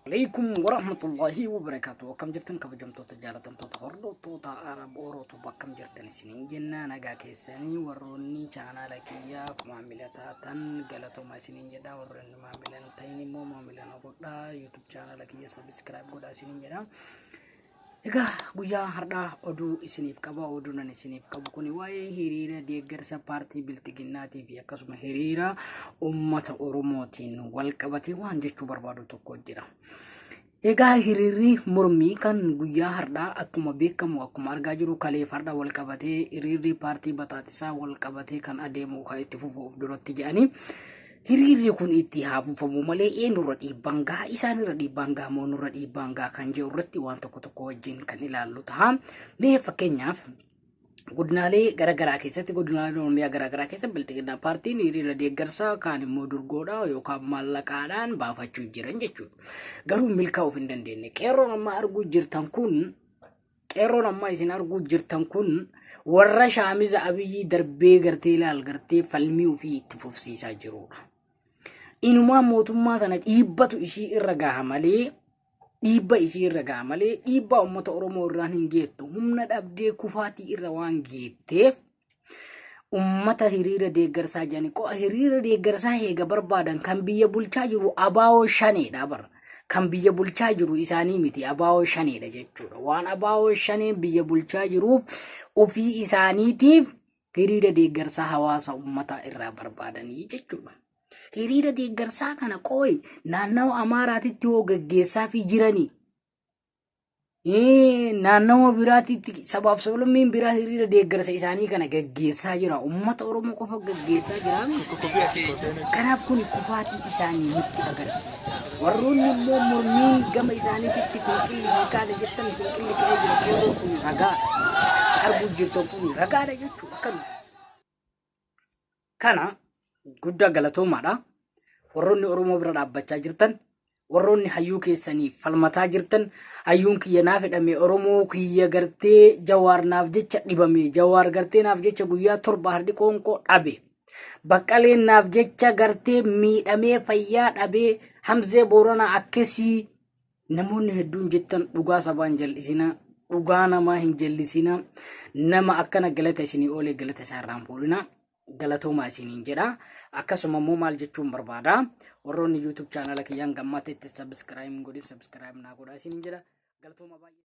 Alaikum warahmatullahi wabarakatuh. Akkam jirtan kabajamtoota jaalatamtoota hordoftoota Arab Orootu akkam jirtan isiniin jenna nagaa keessanii warroonni chaanaala kiyyaaf maamila taatan galatooma isiniin jedha warroonni maamila hin ta'in immoo maamila na godhaa YouTube chaanaala kiyya subscribe godhaa isiniin jedha. Egaa guyyaa har'aa oduu isiniif qaba. Oduun ani isiniif qabu kun waa'ee hiriira deeggarsa paartii bilxiginnaatii fi akkasuma hiriira uummata Oromootiin wal qabatee waan jechuu barbaadu tokko jira. Egaa hiriirri mormii kan guyyaa har'aa akkuma beekamu akkuma argaa jiru kaleef har'a wal qabatee hiriirri paartii baxaaxisaa wal qabatee kan adeemu kan itti fufuuf duratti jedhanii Hiriirri kun itti haa fufamu malee eenyurra dhiibbaan gaha isaanirra dhiibbaan gaha moo nurra dhiibbaan gaha kan jedhu irratti waan tokko tokko wajjin kan ilaallu ta'a. Mee fakkeenyaaf godinaalee garaagaraa keessatti godinaalee Oromiyaa garaagaraa keessa bilxiginnaa paartiin hiriira deeggarsaa kaan immoo durgoodha yookaan maallaqaadhaan baafachuu jiran jechuudha. Garuu milkaa'uuf hin dandeenye. Qeerroon amma arguu jirtan kun Qeerroon ammaa isin arguu jirtan kun warra shaamiza Abiyyii darbee gartee ilaal gartee falmii ofii itti fufsiisaa jirudha. Inumaa mootummaa tana dhiibbatu ishii irra gaha malee dhiibba ishii irra gaha malee dhiibbaa uummata Oromoo irraan hin geettu. Humna dhabdee kufaatii irra waan geetteef ummata hiriira deeggarsaa jedhanii qo'a hiriira deeggarsaa eega barbaadan kan biyya bulchaa jiru abaa'oo shaneedha bara. Kan biyya bulchaa jiru isaanii miti abaa'oo shaneedha jechuudha. Waan abaa'oo shaneen biyya bulchaa jiruuf ofii isaaniitiif hiriira deeggarsaa hawaasa ummataa irraa barbaadanii jechuudha. Hiriira deeggarsaa kana qooyi naannawa Amaaraatitti hoo gaggeessaa fi jiranii Naannawa biraatitti sabaaf sablammiin biraa hiriira deeggarsa isaanii kana gaggeessaa jira. Uummata Oromoo qofa gaggeessaa jira. Kanaaf kun kufaatii isaanii nutti agarsiisa. Warroonni immoo mormiin gama isaaniititti finqilli hin kaane jettan finqilli ka'ee jira. Qeerroon kun ragaadha. Arguu jirtan kun ragaadha jechuudha. Akkanuma. Kana guddaa galatoomaadha. Warroonni Oromoo bira dhaabbachaa jirtan, warroonni hayyuu keessaniif falmataa jirtan, hayyuun kiyya naaf hidhame, Oromoo kiyya gartee Jawaar naaf jecha dhibame, Jawaar gartee naaf jecha guyyaa 7 hardi qoonqoo dhabe. Baqqaleen naaf jecha gartee miidhamee fayyaa dhabee Hamzee Booranaa akkasii Namoonni hedduun jettan dhugaa sabaa hin jal'isinaa, dhugaa namaa hin jal'isinaa, nama akkana galata isinii oolee galata isaa irraa hin fuudhinaa, galatoomaa isiniin jedha. Akkasuma immoo maal jechuun barbaada, warroonni YouTube chaanala kiyyaan gammaatti itti subscribe hin godhin subscribe naa godhaa isiniin jedha. Galatooma baay'ee.